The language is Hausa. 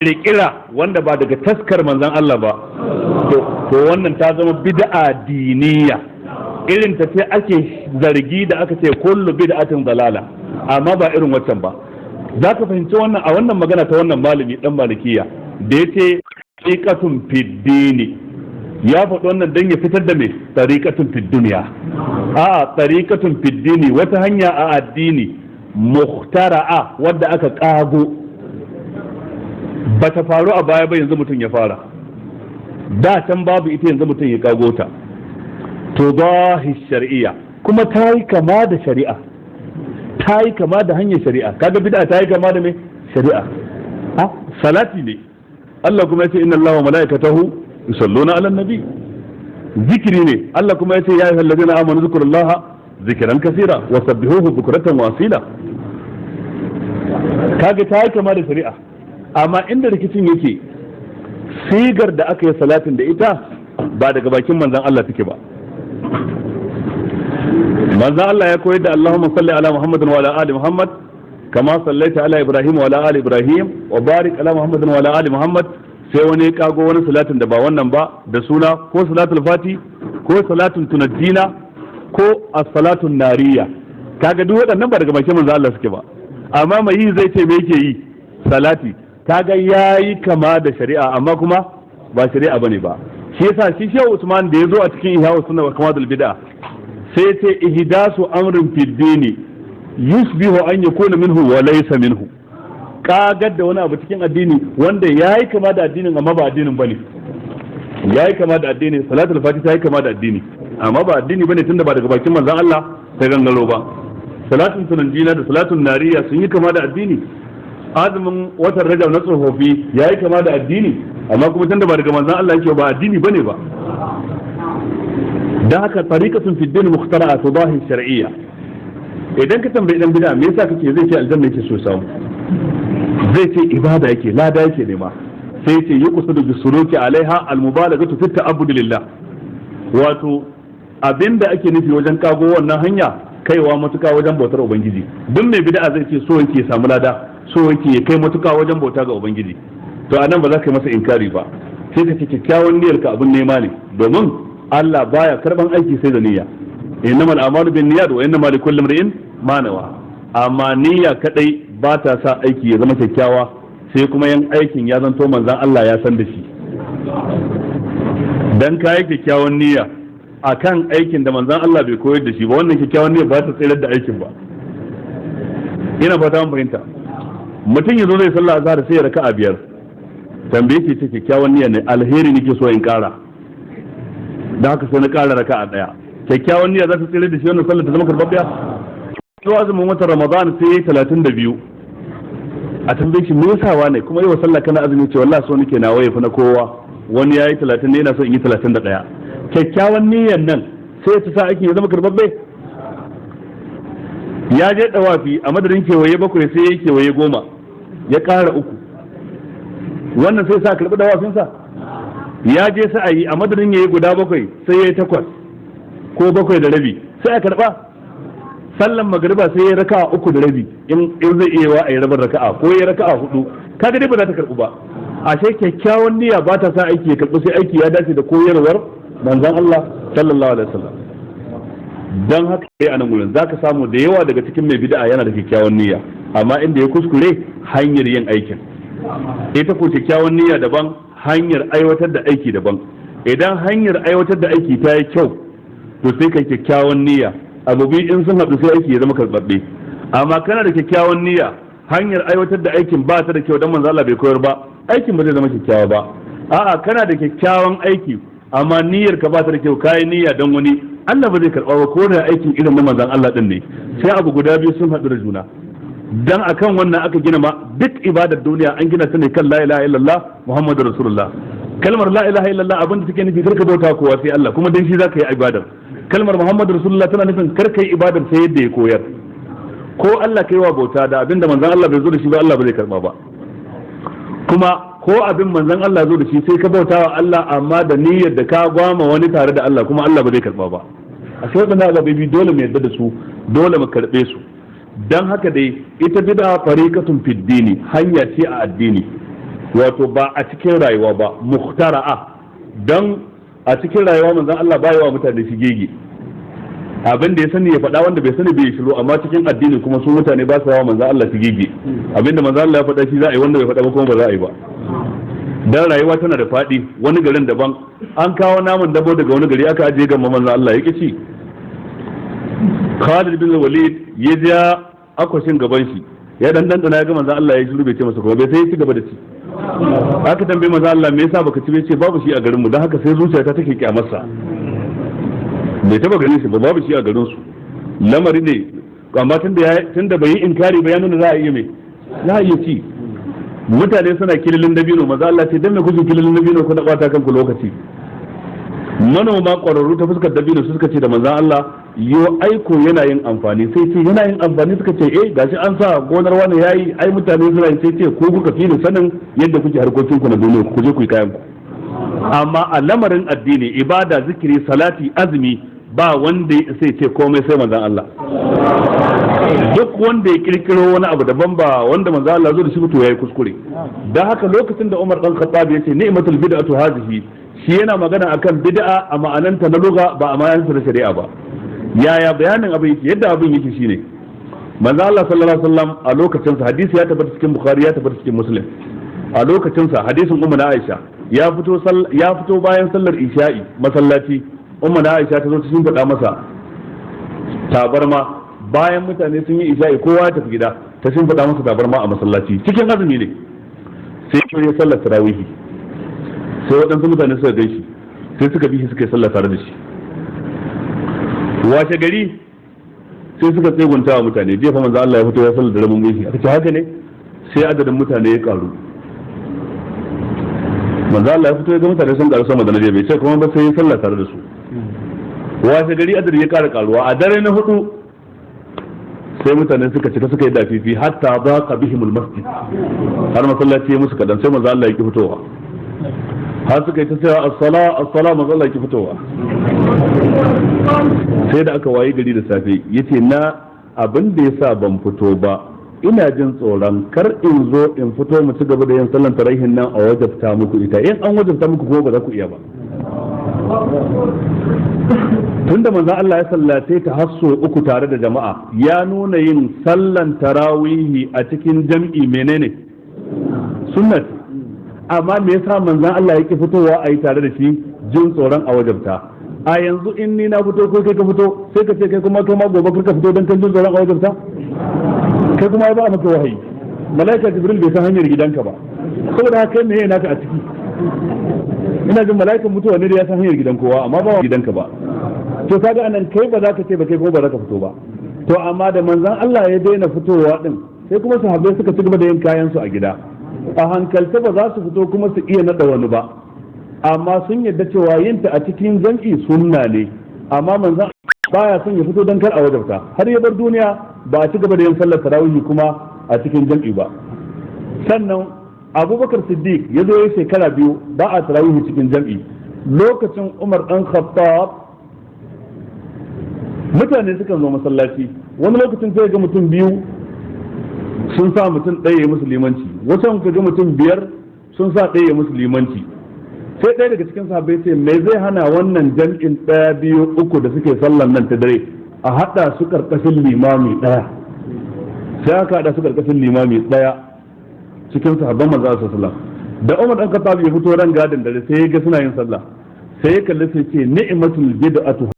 Kirkira wanda ba daga taskar manzon Allah ba, to wannan ta zama bid'a diniya. Irin ta ce ake zargi da aka ce kullu bid'atin dalala, amma ba irin waccan ba. Za ka fahimci wannan a wannan magana ta wannan malami dan Malikiya da yace tariqatun fiddini. Ya faɗi wannan dan ya fitar da me? Tariqatun fid dunya. A tariqatun fiddini, wata hanya a addini, muhtara'a, wadda aka kago, ba ta faru a baya ba, yanzu mutum ya fara. Da can babu ita, yanzu mutum ya kago ta. Tudahi shar'iyya, kuma ta yi kama da shari'a, ta yi kama da hanyar shari'a. Kaga bid'a ta yi kama da me? Shari'a. Ha, salati ne, Allah kuma yace inna Allaha wa malaikatahu yusalluna ala nabi. Zikiri ne, Allah kuma yace ya ayyuhal ladina amanu zikrullaha zikran kaseera wa sabbihuhu bukratan wa asila. Kaga ta yi kama da shari'a, amma inda rikicin yake, sigar da aka yi salatin da ita ba daga bakin manzon Allah take ba. Manzon Allah ya koyar da Allahumma salli ala Muhammadin wa ala ali Muhammad kama sallaita ala Ibrahim wa ala ali Ibrahim wa barik ala Muhammadin wa ala ali Muhammad. Sai wani ya kago wani salatin da ba wannan ba, da suna ko salatul fati ko salatun tunajjina ko as-salatun nariya. Kaga duk waɗannan ba daga bakin manzon Allah suke ba, amma mai yi zai ce me yake yi? Salati. Kaga yayi kama da shari'a, amma kuma ba shari'a bane ba. Shi yasa shi Shehu Usman da yazo a cikin Ihya Sunna wa Kamadul Bid'a sai ce ihdasu amrin fid dini yusbihu an yakuna minhu wa laysa minhu. Kagar da wani abu cikin addini wanda yayi kama da addinin amma ba addinin bane. Yayi kama da addini, salatul fati ta yi kama da addini, amma ba addini bane, tunda ba daga bakin manzon Allah ta gangaro ba. Salatun tunanjina da salatun nariya sun yi kama da addini. Azumin watan Rajab na tsofaffi ya yi kama da addini, amma kuma tunda ba daga manzon Allah yake ba, addini bane ba. Dan haka tariqatun fi din mukhtara'a tudahi shar'iyya. Idan ka tambayi dan bid'a me yasa kake, zai ce aljanna yake so samu, zai ce ibada yake, lada yake nema. Sai ce yuqsadu bi suluki alaiha al mubalaghatu fi ta'abbud lillah. Wato abinda ake nufi wajen kago wannan hanya, kaiwa matuka wajen bautar ubangiji. Duk mai bid'a zai ce so yake samu lada, so yake kai matuka wajen bauta ga ubangiji. To anan ba za ka yi masa inkari ba, sai ka ce kyakkyawan niyyar ka abin nema ne, domin Allah baya karban aiki sai da niyya. Innamal a'malu binniyat wa innamal likulli imrin ma nawa. Amma niyya kadai ba ta sa aiki ya zama kyakkyawa, sai kuma yan aikin ya zanto manzon Allah ya san da shi. Dan kayi kyakkyawan niyya akan aikin da manzon Allah bai koyar da shi ba, wannan kyakkyawan niyya ba ta tsayar da aikin ba. Ina fata mun fahimta. Mutum ya zo zai sallah azhar, sai ya raka'a biyar. Tambaye shi, ce kyakkyawan niyya ne, alheri nake so in kara, da haka sai na kara raka'a daya. Kyakkyawan niyya za ta tsere da shi wannan sallar ta zama karbabbiya? To azumin watan Ramadan sai yayi 32. A tambaye shi me yasa wane kuma yau sallah kana azumi? Ce wallahi so nake nawa yafi na kowa, wani yayi 30 ne, yana so in yi 31. Kyakkyawan niyyar nan sai ta sa aikin ya zama karbabbe? Ya je dawafi, a madadin kewaye bakwai sai ya kewaye 10, ya ƙara uku. Wannan sai sa karɓi dawafinsa? Ya je sa'ayi, a madadin ya yi guda bakwai sai ya yi takwas ko bakwai da rabi, sai a karɓa? Sallan magariba sai ya raka'a 3.5, in zai iya wa a yi rabar raka'a, ko ya raka'a hudu, kaga dai ba za ta karɓu ba. Ashe kyakkyawan niyya ba ta sa aiki ya karɓu, sai aiki ya dace da koyarwar manzon Allah sallallahu alaihi wasallam. Dan haka sai a nan gurin zaka samu da yawa daga cikin mai bid'a yana da kyakkyawan niyya, amma inda ya kuskure, hanyar yin aikin. Ita ko kyakkyawan niyya daban, hanyar aiwatar da aiki daban. Idan hanyar aiwatar da aiki ta yi kyau, to sai kai kyakkyawan niyya, abu biyu in sun haɗu sai aiki ya zama karɓaɓɓe. Amma kana da kyakkyawan niyya, hanyar aiwatar da aikin ba ta da kyau, dan manzo Allah bai koyar ba, aikin ba zai zama kyakkyawa ba. A'a, kana da kyakkyawan aiki amma niyyar ka ba ta da kyau, kayi niyya dan wani, Allah ba zai karɓa ba, ko da aikin irin na manzon Allah din ne. Sai abu guda biyu sun haɗu da juna. Dan akan wannan aka gina ma duk ibadar duniya, an gina ta ne kan la ilaha illallah Muhammadur rasulullah. Kalmar la ilaha illallah abin da take nufi, karka bauta kowa sai Allah, kuma dan shi zaka yi ibadar. Kalmar Muhammadur rasulullah tana nufin karka yi ibadar sai yadda ya koyar. Ko Allah kai wa bauta da abin da manzon Allah bai zo da shi ba, Allah ba zai karba ba. Kuma ko abin manzon Allah zo da shi, sai ka bauta wa Allah amma da niyyar da ka gwama wani tare da Allah, kuma Allah ba zai karba ba. A sai waɗannan ababai dole mu yarda da su, dole mu karɓe su. Dan haka dai ita bid'a tariqatun fid dini, hanya ce a addini. Wato ba a cikin rayuwa ba, mukhtara'a. Dan a cikin rayuwa manzon Allah ba wa mutane shigege, abin da ya sani ya faɗa, wanda bai sani bai shiru. Amma cikin addini kuma su mutane ba su wa manzon Allah shigege. Abin da manzon Allah ya faɗa shi za a yi, wanda bai faɗa ba kuma ba za a yi ba. Dan rayuwa tana da faɗi. Wani garin daban, an kawo naman dabo daga wani gari aka ajiye gama manzon Allah, ya ci. Khalid bin Walid ya ja akwashin gaban shi, ya dan dandana, ya ga manzon Allah ya shiru, bai ce masa kuma bai, sai ya ci gaba da ci. Aka tambaye manzon Allah, "Me yasa baka ci?" Bai ce, "Babu shi a garin mu, dan haka sai zuciyata take kyamarsa." Bai taba ganin shi ba, babu shi a garin su, lamari ne. Amma tunda bai yi inkari ba, ya nuna za a iya mai, za a iya ci. Mutane suna kililin dabino, manzon Allah ce, "Dan me kuke kililin dabino ku da bata kanku lokaci?" Manoma ƙwararru ta fuskar dabino suka ce da manzon Allah, "Yo aiko yana yin amfani." Sai ce, "Yana yin amfani?" Suka ce, "Eh, gashi an sa gonar wani yayi, ai mutane suna yi." Sai ce, "Ko kuka fi ni sanin yadda kuke harkokin ku na duniya, ku je ku yi kayan ku." Amma a lamarin addini, ibada, zikiri, salati, azumi, ba wanda sai ce komai sai manzon Allah. Duk wanda ya kirkiro wani abu daban ba wanda manzon Allah zo da shi, to yayi kuskure. Dan haka lokacin da Umar dan Khattab ya ce, "Ni'matul bid'atu hazihi," shi yana magana akan bid'a a ma'ananta na lugha, ba a ma'ananta na shari'a ba. Yaya bayanin abin yake? Yadda abin yake shine, manzo Allah sallallahu alaihi wasallam a lokacin sa, hadisi ya tabbata cikin Bukhari, ya tabbata cikin Muslim, a lokacin sa, hadisin Ummu na Aisha, ya fito bayan sallar isha'i masallaci. Ummu na Aisha ta zo ta shimfiɗa masa tabarma. Bayan mutane sun yi isha'i, kowa ya tafi gida, ta shimfiɗa masa tabarma a masallaci, cikin azumi ne. Sai ya sallar tarawihi, sai waɗansu mutane suka gaishe, sai suka bi shi, suka yi sallah tare da shi. Washe gari sai suka tsegunta wa mutane, "Jiya fa manzo Allah ya fito ya sallar da rabin gaishe." Aka ce, "Haka ne?" Sai adadin mutane ya karu. Manzo Allah ya fito ya ga mutane sun karu sama da na jiya, bai ce kuma ba, sai ya sallah tare da su. Washe gari adadin ya kara karuwa. A dare na hudu sai mutane suka cika, suka yi dafifi, hatta daqa bihimul masjid, har masallaci ya musu kadan. Sai manzo Allah ya ki fitowa, har suka yi ta cewa, "As-sala, as-sala." Manzo Allah ya ki fitowa. Sai da aka wayi gari da safe, yace, "Na abin da yasa ban fito ba, ina jin tsoron kar in zo in fito mu ci gaba da yin sallan tarawihin nan, a wajabta muku ita. In an wajabta muku kuma ba za ku iya ba." Tunda manzon Allah ya sallace ta har sau uku tare da jama'a, ya nuna yin sallan tarawihi a cikin jam'i menene? Sunnat. Amma me yasa manzon Allah yake fitowa a yi tare da shi? Jin tsoron a wajabta. A yanzu in ni na fito ko kai ka fito, sai ka ce kai kuma, kai ma gobe ka fito don kan jin tsoron a wajabta. Kai kuma ba maka wahayi, malaika Jibril bai san hanyar gidanka ba. Saboda haka me naka a ciki? Ina jin mala'ikan mutuwa ne da ya san hanyar gidan kowa, amma ba gidanka ba. To kaga anan kai ba za ka ce ba kai ko ba za ka fito ba. To amma da manzon Allah ya daina fitowa din, sai kuma sahabbai suka ci gaba da yin kayan su a gida. A hankalta ba za su fito kuma su iya nada wani ba, amma sun yarda cewa yin ta a cikin jam'i sunna ne. Amma manzon baya son ya fito don kar a wajabta. Har ya bar duniya ba a ci gaba da yin sallar tarawih kuma a cikin jam'i ba. Sannan Abubakar Siddiq ya zo ya shekara 2 ba a tarawih cikin jam'i. Lokacin Umar dan Khattab mutane sukan zo masallaci, wani lokacin sai ga mutum biyu sun sa mutum ɗaya ya musu limanci, wasu ka ga mutum biyar sun sa ɗaya ya musu limanci. Sai ɗaya daga cikin sahabbai ce, "Me zai hana wannan jam'in ɗaya, biyu, uku da suke sallan nan ta dare a haɗa su ƙarƙashin limami ɗaya?" Sai aka haɗa su ƙarƙashin limami ɗaya cikin sahabban manzo sallallahu alaihi wasallam. Da Umar dan Khattab ya fito ran gadin dare, sai ya ga suna yin sallah, sai ya kalli, sai ce, "Ni'matul bid'atu."